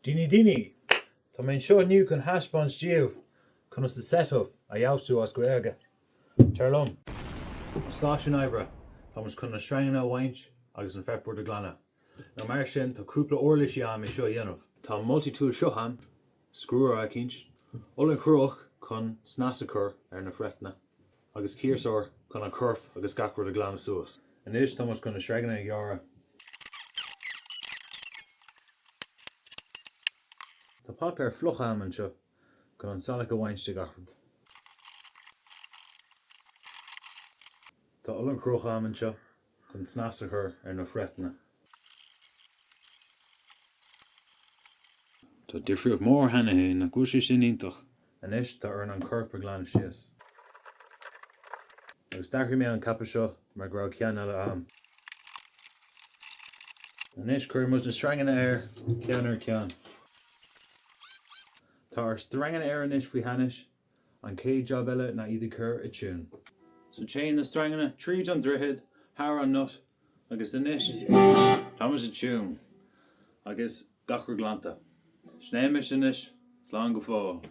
Daoine Daoine! Tá mé anseo inniu chun thaispeáint daoibh conas do setup a fheabhsú as Gaeilge. Tar liom! An stáisiún oibre, Tá muid chun na sreanganna a bhaint agus an fretboard a ghlanadh. Nó mar sin, tá cúpla uirlisí a'm é seo a dhéanamh. Tá an multi-tool seo a'm, scriúire eicínt, olann chruach chun snas a chur ar na fretanna, agus ciarsúr chun an corp agus gach rud a ghlanadh suas. Anois tá muid chun na sreanganna a ghearradh. Tá páipéar fliuch a'm anseo chun an salach a bhaint de gach rud. Tá olann chruach a'm anseo chun snas a chur ar na fretanna. Tá difríocht mór cheana féin, nach bhfuil sé sin iontach? Anois tá orainn an corp a ghlanadh síos. Agus d'athraigh mé an caiple seo mar go raibh ceann eile a'm. Anois cuirfidh muid na sreanganna air, ceann ar cheann. Tá ár sreanganna air anois faoi hainnis, an chéad jab eile ná iad a chur i tiún. So téann na sreanganna tríd an droichead, thar an nut, agus anois tá muid i tiún agus gach rud glanta. Sin é mise anois, slán go fóill.